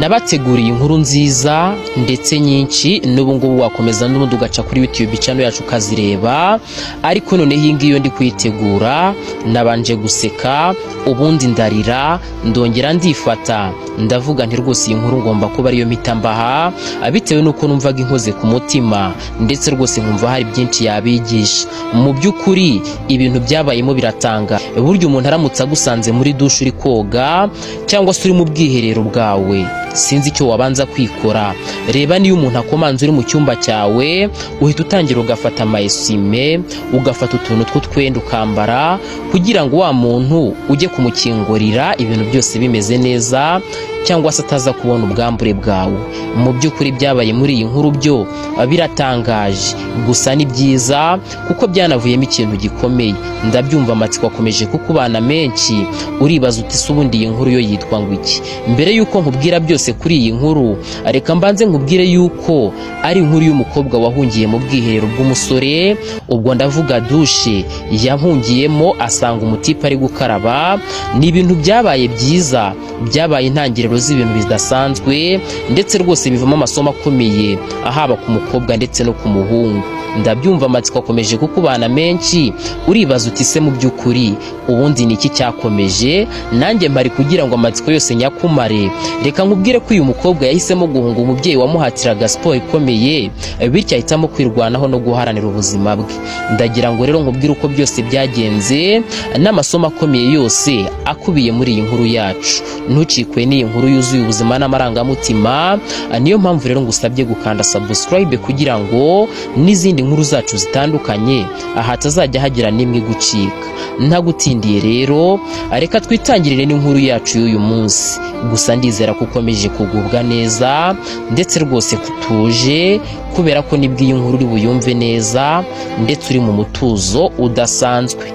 Nabateguriye inkuru nziza ndetse nyinshi. N'ubu ngubu wakomeza n'ubundi ugaca kuri YouTube channel yacu ukazireba. Ariko noneho iyi ngiyo ndi kuyitegura, nabanje guseka, ubundi ndarira, ndongera ndifata, ndavuga nti rwose iyi nkuru ngomba kuba ariyo mpita mbaha, bitewe n'uko numvaga inkoze ku mutima, ndetse rwose nkumva hari byinshi yabigisha. Mu by'ukuri ibintu byabayemo biratanga. Burya umuntu aramutse agusanze muri dushe uri koga cyangwa se uri mu bwiherero bwawe, sinzi icyo wabanza kwikora. Reba, niyo umuntu akomanze uri mu cyumba cyawe, uhita utangira ugafata amayesime, ugafata utuntu tw'utwenda ukambara, kugira ngo wa muntu ujye kumukingurira ibintu byose bimeze neza, cyangwa se ataza kubona ubwambure bwawe. Mu by'ukuri byabaye muri iyi nkuru byo biratangaje, gusa ni byiza kuko byanavuyemo ikintu gikomeye. Ndabyumva, amatsiko akomeje kukubana menshi, uribaza uti: "Se ubundi iyi nkuru yo yitwa ngo iki?" Mbere y'uko nkubwira byose kuri iyi nkuru, reka mbanze nkubwire yuko ari inkuru y'umukobwa wahungiye mu bwiherero bw'umusore, ubwo ndavuga dushe yahungiyemo, asanga umutipe ari gukaraba. Ni ibintu byabaye byiza, byabaye intangiriro z'ibintu bidasanzwe, ndetse rwose bivamo amasomo akomeye, haba ku mukobwa ndetse no ku muhungu. Ndabyumva, amatsiko akomeje kukubana menshi, uribaza uti: "Se mu by'ukuri ubundi ni iki cyakomeje?" Nanjye mpari kugira ngo amatsiko yose nyakumare. Reka nkubwire ko uyu mukobwa yahisemo guhunga umubyeyi wamuhatiraga siporo ikomeye, bityo ahitamo kwirwanaho no guharanira ubuzima bwe. Ndagira ngo rero nkubwire uko byose byagenze n'amasomo akomeye yose akubiye muri iyi nkuru yacu. Ntucikwe n'iyi nkuru yuzuye ubuzima n'amarangamutima. Niyo mpamvu rero ngusabye gukanda subscribe kugira ngo n'izindi nkuru zacu zitandukanye hatazajya hagira n'imwe gucika. Ntagutindiye rero, reka twitangirire n'inkuru yacu y'uyu munsi. Gusa ndizera ko ukomeje kugubwa neza, ndetse rwose kutuje, kubera ko nibwo iyi nkuru uri buyumve neza ndetse uri mu mutuzo udasanzwe.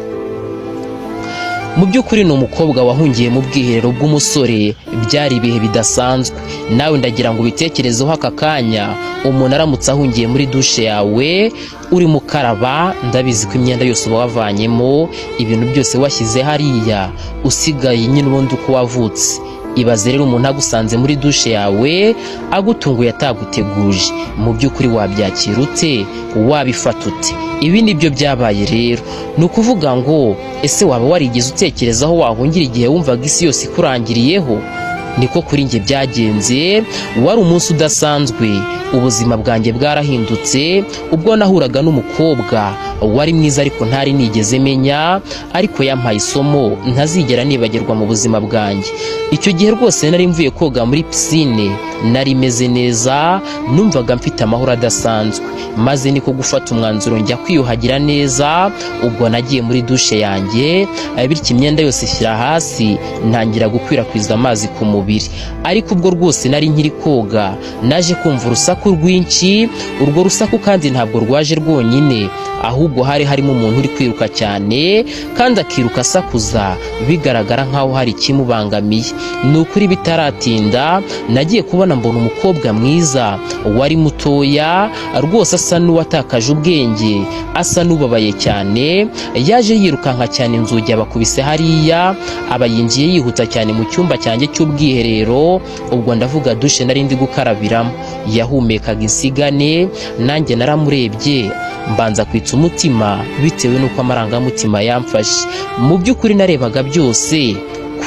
Mu by'ukuri ni umukobwa wahungiye mu bwiherero bw'umusore. Byari ibihe bidasanzwe. Nawe ndagira ngo ubitekerezeho aka kanya, umuntu aramutse ahungiye muri dushe yawe urimo ukaraba, ndabizi ko imyenda yose uba wavanyemo, ibintu byose washyize hariya, usigaye nyine ubundi uko wavutse. Ibaze rero umuntu agusanze muri dushe yawe, agutunguye, ataguteguje. Mu by'ukuri wabyakira ute? Wabifata ute? Ibi ni byo byabaye rero. Ni ukuvuga ngo ese waba warigeze utekereza aho wahungira igihe wumvaga isi yose ikurangiriyeho? Niko kuri njye byagenze. Wari umunsi udasanzwe. Ubuzima bwanjye bwarahindutse ubwo nahuraga n'umukobwa wari mwiza ariko ntari nigeze menya, ariko yampaye isomo ntazigera nibagirwa mu buzima bwanjye. Icyo gihe rwose nari mvuye koga muri pisine, nari meze neza, numvaga mfite amahoro adasanzwe, maze niko gufata umwanzuro njya kwiyuhagira neza. Ubwo nagiye muri dushe yanjye, bityo imyenda yose ishyira hasi, ntangira gukwirakwiza amazi ku mubiri. Ariko ubwo rwose nari nkiri koga, naje kumva urusaku rwinshi. Urwo rusaku kandi ntabwo rwaje rwonyine, ahubwo hari harimo umuntu uri kwiruka cyane kandi akiruka asakuza, bigaragara nk'aho hari ikimubangamiye. Ni ukuri bitaratinda, nagiye kubona mbona umukobwa mwiza wari mutoya rwose, asa n'uwatakaje ubwenge, asa n'ubabaye cyane. Yaje yirukanka cyane, inzugi abakubise hariya, aba yinjiye yihuta cyane mu cyumba cyanjye cy'ubwiherero, ubwo ndavuga dushe nari ndi gukarabiramo. Yahumekaga insigane. Nanjye naramurebye, mbanza kwitsa umutima bitewe n'uko amarangamutima yamfashe. Mu by'ukuri narebaga byose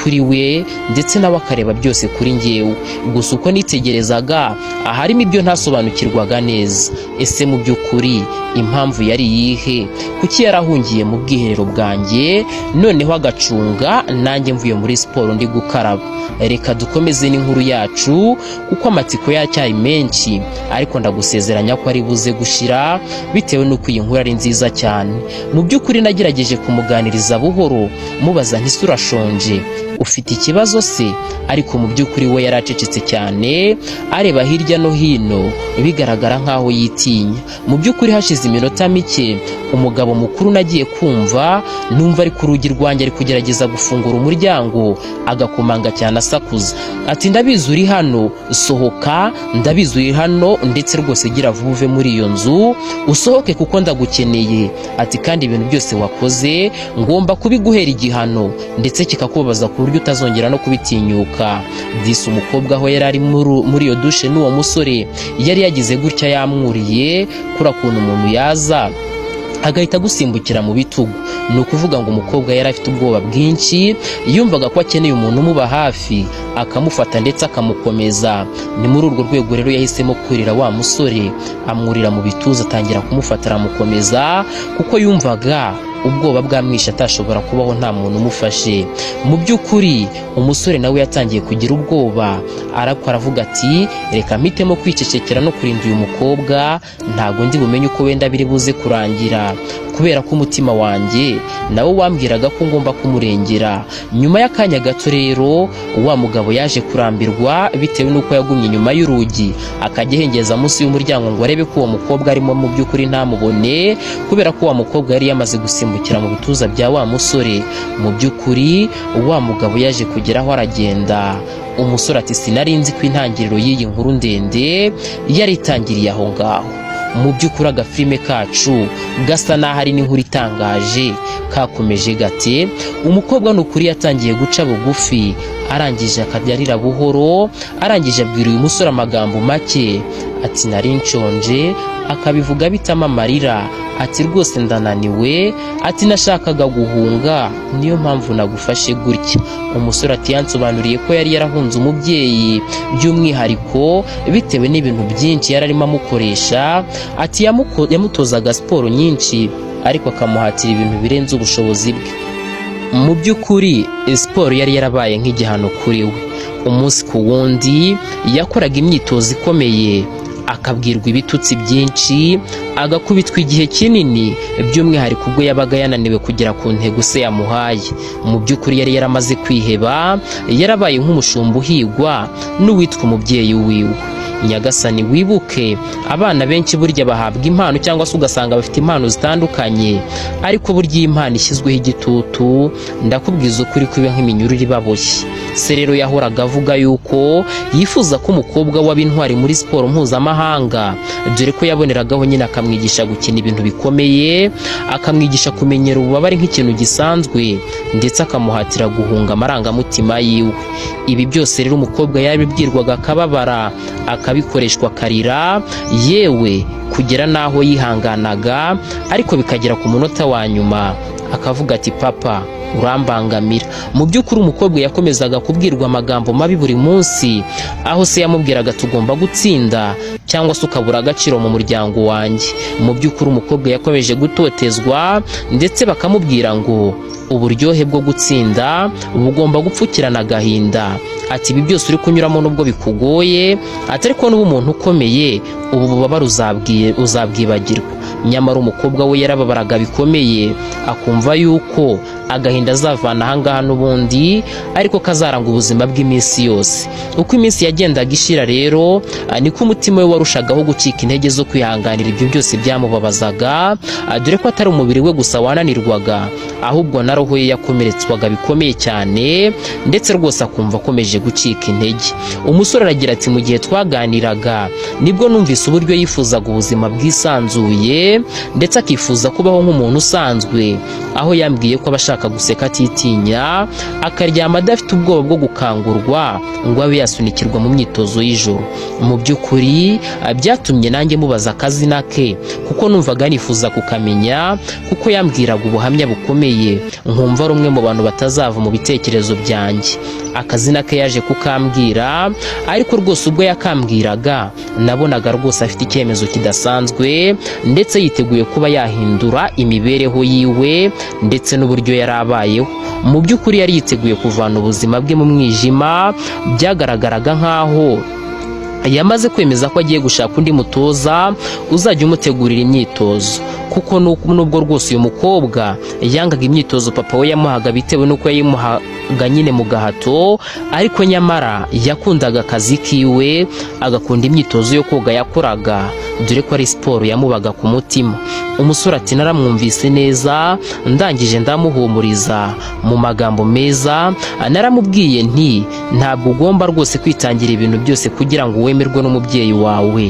kuri we, ndetse nawe akareba byose kuri njyewe. Gusa uko nitegerezaga, aharimo ibyo ntasobanukirwaga neza. Ese mu by'ukuri impamvu yari iyihe? Kuki yarahungiye mu bwiherero bwanjye, noneho agacunga nanjye mvuye muri siporo ndi gukaraba? Reka dukomeze n'inkuru yacu kuko amatsiko yacyari menshi, ariko ndagusezeranya ko ari buze gushira bitewe n'uko iyi nkuru ari nziza cyane. Mu by'ukuri nagerageje kumuganiriza buhoro, mubaza nti: "Se urashonje? Ufite ikibazo se?" Ariko mu by'ukuri we yaracecetse cyane, areba hirya no hino, bigaragara nk'aho yitinya. Mu by'ukuri hashize iminota mike, umugabo mukuru nagiye kumva numva ari ku rugi rwanjye, ari kugerageza gufungura umuryango, agakomanga cyane asakuza ati: "Ndabizi uri hano, sohoka, ndabizi uri hano, ndetse rwose gira vuba uve muri iyo nzu usohoke kuko ndagukeneye." Ati: "Kandi ibintu byose wakoze ngomba kubiguhera igihano ndetse kikakubabaza." ku buryo utazongera no kubitinyuka. Disi umukobwa aho yari ari muri iyo dushe n'uwo musore, yari yagize gutya yamwuriye, kuri kuntu umuntu yaza agahita agusimbukira mu bitugu. Ni ukuvuga ngo umukobwa yari afite ubwoba bwinshi, yumvaga ko akeneye umuntu umuba hafi, akamufata ndetse akamukomeza. Ni muri urwo rwego rero yahisemo kurira wa musore, amwurira mu bituza, atangira kumufata aramukomeza, kuko yumvaga ubwoba bwamwishe, atashobora kubaho nta muntu umufashe. Mu by'ukuri umusore nawe yatangiye kugira ubwoba, ariko aravuga ati: "Reka mpitemo kwicecekera no kurinda uyu mukobwa. Ntabwo ndi bumenye uko wenda biri buze kurangira, kubera ko umutima wanjye nawo wambwiraga ko ngomba kumurengera." Nyuma y'akanya gato rero, wa mugabo yaje kurambirwa bitewe n'uko yagumye inyuma y'urugi, akajya ahengeza munsi y'umuryango ngo arebe ko uwo mukobwa arimo, mu by'ukuri ntamubone, kubera ko wa mukobwa yari yamaze gusimbukira mu bituza bya wa musore. Mu by'ukuri wa mugabo yaje kugeraho aragenda. Umusore ati: "Sinari nzi ko intangiriro y'iyi nkuru ndende yari itangiriye aho ngaho." Mu by'ukuri agafilime kacu gasa n'aho ari n'inkuru itangaje kakomeje gate? Umukobwa ni ukuri yatangiye guca bugufi, arangije akajya arira buhoro, arangije abwira uyu musore amagambo make ati: "Nari nshonje," akabivuga bitama amarira, ati: "Rwose ndananiwe," ati: "Nashakaga guhunga, niyo mpamvu nagufashe gutya." Umusore ati: "Yansobanuriye ko yari yarahunze umubyeyi, by'umwihariko bitewe n'ibintu byinshi yari arimo amukoresha." Ati: "Yamutozaga siporo nyinshi, ariko akamuhatira ibintu birenze ubushobozi bwe. Mu by'ukuri siporo yari yarabaye nk'igihano kuri we. Umunsi ku wundi yakoraga imyitozo ikomeye, akabwirwa ibitutsi byinshi, agakubitwa igihe kinini, by'umwihariko ubwo yabaga yananiwe kugera ku ntego se yamuhaye. Mu by'ukuri yari yaramaze kwiheba, yarabaye nk'umushumba uhigwa n'uwitwa umubyeyi wiwe." Nyagasani, wibuke abana benshi burya bahabwa impano, cyangwa se ugasanga bafite impano zitandukanye, ariko burya iyo impano ishyizweho igitutu, ndakubwiza ukuri ko iba nk'iminyururu ibaboshye. Se rero yahoraga avuga yuko yifuza ko umukobwa we aba intwari muri siporo mpuzamahanga, dore ko yaboneragaho nyine akamwigisha gukina ibintu bikomeye, akamwigisha kumenyera ububabare nk'ikintu gisanzwe, ndetse akamuhatira guhunga amarangamutima yiwe. Ibi byose rero umukobwa yarabibwirwaga akababara, akabikoreshwa akarira, yewe kugera n'aho yihanganaga, ariko bikagera ku munota wa nyuma akavuga ati: "Papa, urambangamira." Mu by'ukuri umukobwa yakomezaga kubwirwa amagambo mabi buri munsi, aho se yamubwiraga: "Tugomba gutsinda cyangwa se ukabura agaciro mu muryango wanjye." Mu by'ukuri umukobwa yakomeje gutotezwa, ndetse bakamubwira ngo uburyohe bwo gutsinda bugomba gupfukirana agahinda. Ati: "Ibi byose uri kunyuramo nubwo bikugoye," ati, "ariko nuba umuntu ukomeye, ubu bubabare uzabwibagirwa." Nyamara umukobwa we yarababaraga bikomeye, akumva yuko agahinda azavana ahangaha n'ubundi ariko kazaranga ubuzima bw'iminsi yose. Uko iminsi yagendaga ishira rero, niko umutima we warushagaho gucika intege zo kwihanganira ibyo byose byamubabazaga, dore ko atari umubiri we gusa wananirwaga, ahubwo na roho ye yakomeretswaga bikomeye cyane, ndetse rwose akumva akomeje gucika intege. Umusore aragira ati: "Mu gihe twaganiraga nibwo numvise uburyo yifuzaga ubuzima bwisanzuye, ndetse akifuza kubaho nk'umuntu usanzwe, aho yambwiye ko aba ashaka guseka atitinya, akaryama adafite ubwoba bwo gukangurwa ngo abe yasunikirwa mu myitozo y'ijoro. Mu by'ukuri byatumye nanjye mubaza akazina ke, kuko numvaga nifuza kukamenya, kuko yambwiraga ubuhamya bukomeye, nkumva ari umwe mu bantu batazava mu bitekerezo byanjye. Akazina ke yaje kukambwira, ariko rwose ubwo yakambwiraga nabonaga rwose afite icyemezo kidasanzwe, ndetse yiteguye kuba yahindura imibereho yiwe ndetse n'uburyo yari abayeho. Mu by'ukuri yari yiteguye kuvana ubuzima bwe mu mwijima. Byagaragaraga nk'aho yamaze kwemeza ko agiye gushaka undi mutoza uzajya umutegurira imyitozo, kuko nubwo rwose uyu mukobwa yangaga imyitozo papa we yamuhaga bitewe n'uko yayimuhaga nyine mu gahato, ariko nyamara yakundaga akazi kiwe, agakunda imyitozo yo koga yakoraga, dore ko ari siporo yamubaga ku mutima." Umusore ati: "Naramwumvise neza, ndangije ndamuhumuriza mu magambo meza. Naramubwiye nti ntabwo ugomba rwose kwitangira ibintu byose kugira ngo wemerwe n'umubyeyi wawe."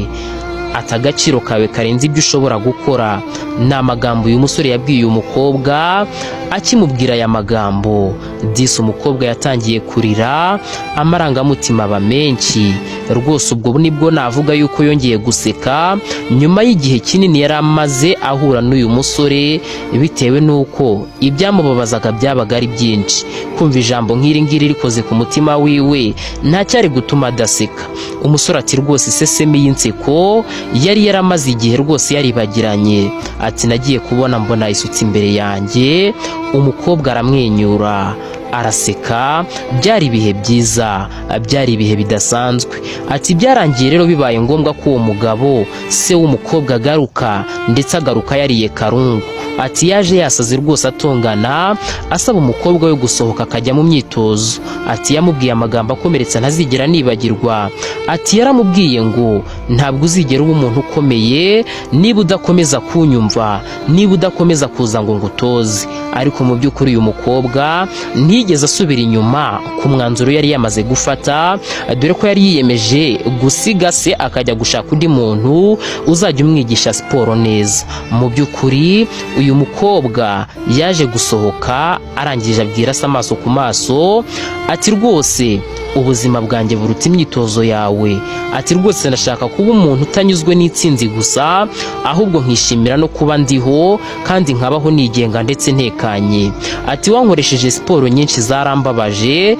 Ati agaciro kawe karenze ibyo ushobora gukora. Ni amagambo uyu musore yabwiye uyu mukobwa. Akimubwira aya magambo, disi umukobwa yatangiye kurira, amarangamutima aba menshi rwose. Ubwo nibwo navuga yuko yongeye guseka nyuma y'igihe kinini yari amaze ahura n'uyu musore, bitewe n'uko ibyamubabazaga byabaga ari byinshi. Kumva ijambo nk'iri ngiri rikoze ku mutima wiwe, ntacyari gutuma adaseka. Umusore ati rwose isesemi y'inseko yari yaramaze igihe rwose yaribagiranye. Ati nagiye kubona mbona isutse imbere yanjye. Umukobwa aramwenyura, araseka. Byari ibihe byiza, byari ibihe bidasanzwe. Ati byarangiye rero bibaye ngombwa ko uwo mugabo, se w'umukobwa, agaruka, ndetse agaruka yariye karungu. Ati yaje yasaze rwose, atongana, asaba umukobwa we gusohoka akajya mu myitozo. Ati yamubwiye amagambo akomeretsa ntazigera nibagirwa. Ati yaramubwiye ngo ntabwo uzigera uba umuntu ukomeye niba udakomeza kunyumva, niba udakomeza kuza ngo ngutoze. Ariko mu by'ukuri uyu mukobwa ntiyigeze asubira inyuma ku mwanzuro yari yamaze gufata, dore ko yari yiyemeje gusiga se akajya gushaka undi muntu uzajya umwigisha siporo neza. Mu by'ukuri uyu mukobwa yaje gusohoka, arangije abwira se amaso ku maso, ati rwose ubuzima bwanjye buruta imyitozo yawe. Ati rwose ndashaka kuba umuntu utanyuzwe n'itsinzi gusa, ahubwo nkishimira no kuba ndiho kandi nkabaho nigenga ndetse ntekanye. Ati wankoresheje siporo nyinshi zarambabaje,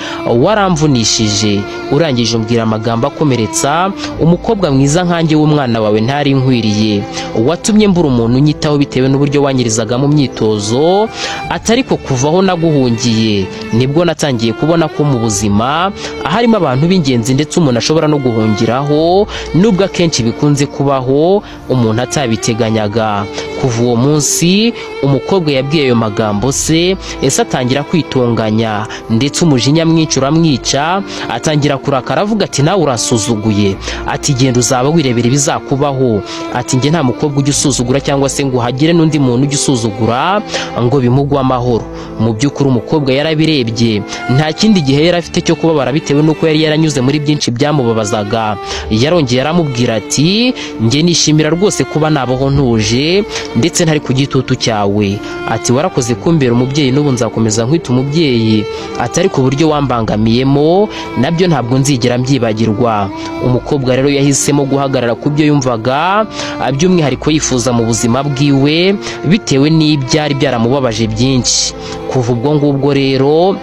waramvunishije, urangije umbwira amagambo akomeretsa. Umukobwa mwiza nkanjye w'umwana wawe ntari nkwiriye. Watumye mbura umuntu unyitaho bitewe n'uburyo wanyirizaga mu myitozo. Atari ko kuva aho naguhungiye nibwo natangiye kubona ko mu buzima harimo abantu b'ingenzi, ndetse umuntu ashobora no guhungiraho, nubwo akenshi bikunze kubaho umuntu atabiteganyaga. Kuva uwo munsi umukobwa yabwiye ayo magambo se, ese atangira kwitonganya, ndetse umujinya mwinshi uramwica, atangira kurakara, avuga ati nawe urasuzuguye. Ati genda uzaba wirebera ibizakubaho. Ati njye nta mukobwa ujya usuzugura, cyangwa se ngo hagire n'undi muntu ujya usuzugura ngo bimugwe amahoro. Mu by'ukuri umukobwa yarabirebye, nta kindi gihe yari afite cyo kubabara, bitewe n'uko yari yaranyuze muri byinshi byamubabazaga. Yarongeye aramubwira ati njye nishimira rwose kuba nabaho ntuje ndetse ntari ku gitutu cyawe. Ati warakoze kumbera umubyeyi, n'ubu nzakomeza nkwita umubyeyi. Ati ariko uburyo wambangamiyemo nabyo ntabwo nzigera mbyibagirwa. Umukobwa rero yahisemo guhagarara ku byo yumvaga by'umwihariko yifuza mu buzima bwiwe, bitewe n'ibyari byaramubabaje byinshi. Kuva ubwo ngubwo rero,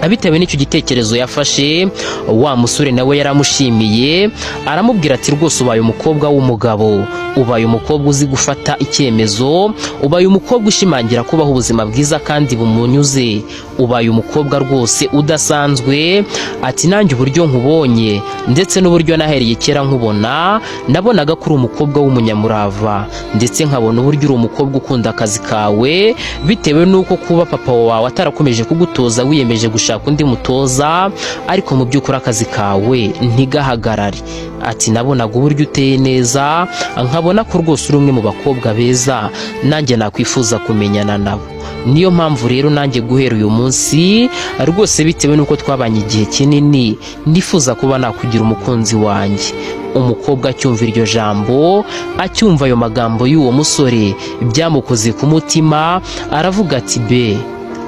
bitewe n'icyo gitekerezo yafashe, wa musore nawe yaramushimiye, aramubwira ati rwose ubaye umukobwa w'umugabo, ubaye umukobwa uzi gufata icyemezo, ubaye umukobwa ushimangira kubaho ubuzima bwiza kandi bumunyuze, ubaye umukobwa rwose udasanzwe. Ati nanjye uburyo nkubonye ndetse n'uburyo nahereye kera nkubona, nabonaga ko uri umukobwa w'umunyamurava, ndetse nkabona uburyo uri umukobwa ukunda akazi kawe, bitewe n'uko kuba papa wawe atarakomeje kugutoza, wiyemeje gushaka undi mutoza, ariko mu by'ukuri akazi kawe ntigahagarare. Ati nabonaga uburyo uteye neza, nkabona ko rwose uri umwe mu bakobwa beza nanjye nakwifuza kumenyana nabo. Niyo mpamvu rero nanjye guhera uyu munsi rwose, bitewe n'uko twabanye igihe kinini, nifuza kuba nakugira umukunzi wanjye. Umukobwa acyumva iryo jambo, acyumva ayo magambo y'uwo musore, byamukoze ku mutima, aravuga ati be,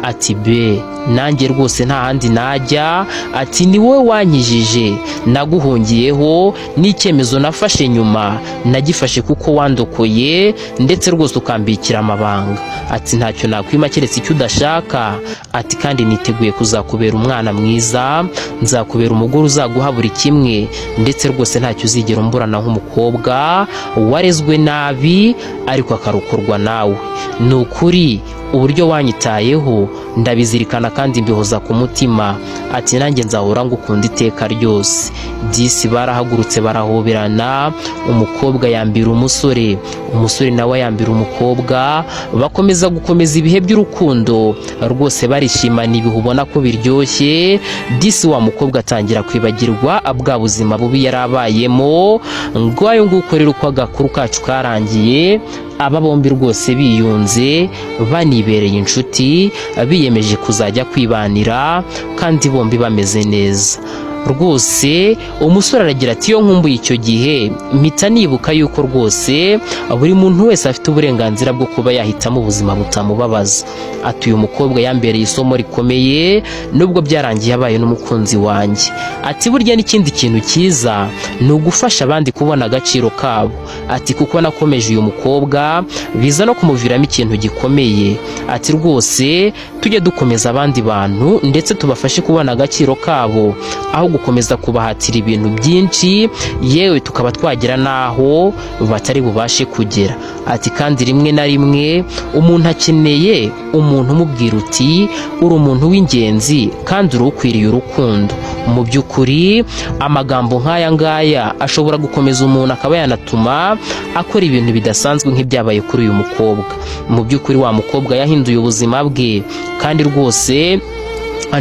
ati be, nanjye rwose nta handi najya. Ati ni wowe wankijije, naguhungiyeho, n'icyemezo nafashe nyuma nagifashe kuko wandokoye, ndetse rwose ukambikira amabanga. Ati ntacyo nakwima keretse icyo udashaka. Ati kandi niteguye kuzakubera umwana mwiza, nzakubera umugore uzaguha buri kimwe, ndetse rwose ntacyo uzigera umburana nk'umukobwa warezwe nabi ariko akarokorwa nawe. Ni ukuri uburyo wanyitayeho ndabizirikana kandi mbihoza ku mutima. Ati nanjye nzahora ngukunda iteka ryose. Disi barahagurutse barahoberana, umukobwa yambira umusore, umusore nawe yambira umukobwa, bakomeza gukomeza ibihe by'urukundo, rwose barishimana, ibihe ubona ko biryoshye. Disi wa mukobwa atangira kwibagirwa bwa buzima bubi yari abayemo. Ngayo nguko rero uko agakuru kacu karangiye, aba bombi rwose biyunze, banibereye inshuti, biyemeje kuzajya kwibanira kandi bombi bameze neza. Rwose umusore aragira ati: "Iyo nkumbuye icyo gihe, mpita nibuka yuko rwose buri muntu wese afite uburenganzira bwo kuba yahitamo ubuzima butamubabaza." Ati: "Uyu mukobwa yambereye isomo rikomeye, nubwo byarangiye abaye n'umukunzi wanjye." Ati: "Burya n'ikindi kintu cyiza ni ugufasha abandi kubona agaciro kabo." Ati: "Kuko nakomeje uyu mukobwa, biza no kumuviramo ikintu gikomeye." Ati: "Rwose tujye dukomeza abandi bantu ndetse tubafashe kubona agaciro kabo, aho gukomeza kubahatira ibintu byinshi, yewe tukaba twagera n'aho batari bubashe kugera." Ati: "Kandi rimwe na rimwe umuntu akeneye umuntu umubwira uti: 'Uri umuntu w'ingenzi kandi uri ukwiriye urukundo.'" Mu by'ukuri amagambo nk'aya ngaya ashobora gukomeza umuntu, akaba yanatuma akora ibintu bidasanzwe nk'ibyabaye kuri uyu mukobwa. Mu by'ukuri wa mukobwa yahinduye ubuzima bwe, kandi rwose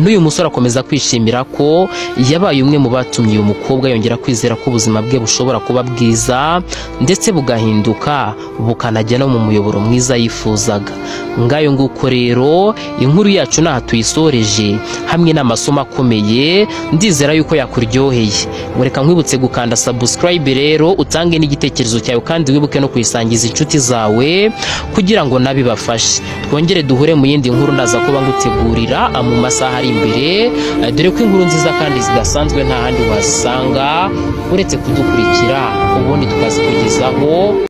n'uyu musore akomeza kwishimira ko yabaye umwe mu batumye uyu mukobwa yongera kwizera ko ubuzima bwe bushobora kuba bwiza, ndetse bugahinduka bukanajya no mu muyoboro mwiza yifuzaga. Ngayo nguko rero, inkuru yacu n'aha tuyisoreje hamwe n'amasomo akomeye. Ndizera yuko yakuryoheye. Reka nkwibutse gukanda subscribe rero, utange n'igitekerezo cyawe, kandi wibuke no kuyisangiza inshuti zawe kugira ngo nabibafashe. Twongere duhure mu yindi nkuru ndaza kuba ngutegurira mu masaha ari imbere, dore ko inkuru nziza kandi zidasanzwe nta handi wazisanga uretse kudukurikira, ubundi tukazikugezaho.